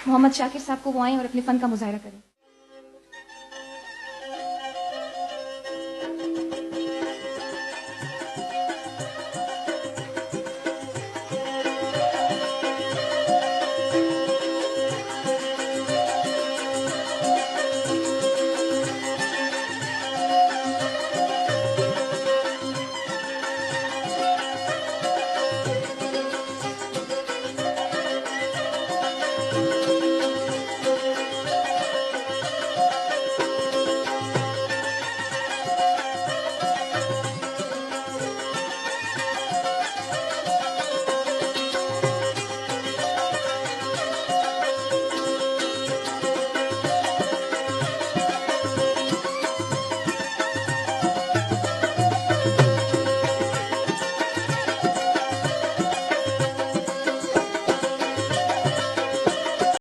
محمد شاکر صاحب کو وہ آئیں اور اپنے فن کا مظاہرہ کریں۔